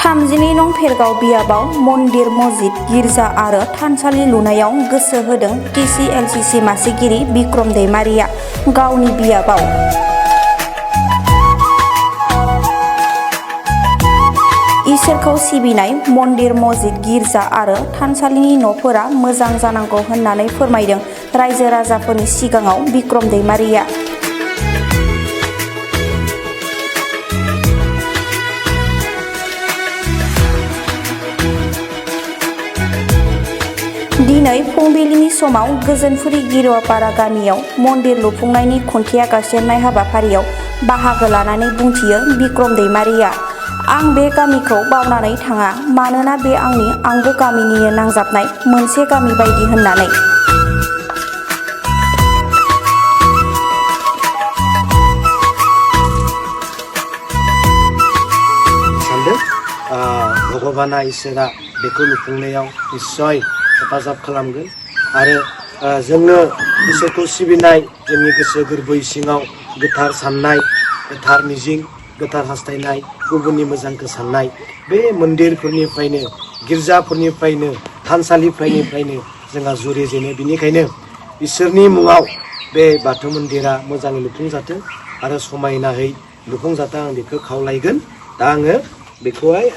32 नं फेरगाव बियाबाव मन्दिर मस्जिद गिर्जा आरो थानसालि लुनायाव गोसो होदों TCLCC मासिगिरि बिक्रम दैमारिया गावनि बियाबाव। इसोरखौ सिबिनाय मन्दिर मस्जिद गिर्जा आरो थानसालिनि न'फोरा मोजां जानांगौ होननानै फोरमायदों रायजो राजाफोरनि सिगाङाव बिक्रम दैमारिया। दिनै फुंबिलिनि समाव गोजोनफुरि गिरुवापारा गामियाव मन्दिर लुफुंनायनि खुन्थिया गायसननाय हाबाफारियाव बाहागो लानानै बुंथियो बिक्रम दैमारिया। आं बे गामिखौ बावनानै थाङा, मानोना बे आंनि आंगो गामिनिनो नांजाबनाय मोनसे गामि बायदि होननानै। भगवाना इसोरा बेखौ लुफुंनायाव निश्चय हेफाजाब खालामगोन आरो जोङो इसोरखौ सिबिनाय जोंनि गोसो गोरबो सिङाव गोथार साननाय, गोथार मिजिं, गोथार हास्थायनाय, गुबुननि मोजांखौ साननाय बे मन्दिरफोरनिफ्रायनो गिर्जाफोरनिफ्रायनो थानसालिफोरनिफ्रायनो जोंहा जुरिजेनो। बिनिखायनो इसोरनि मुङाव बे बाथौ मन्दिरा मोजाङै लुफुंजाथों आरो समायनायै लुफुंजाथों आं बेखौ खावलायगोन। दा आङो बेखौहाय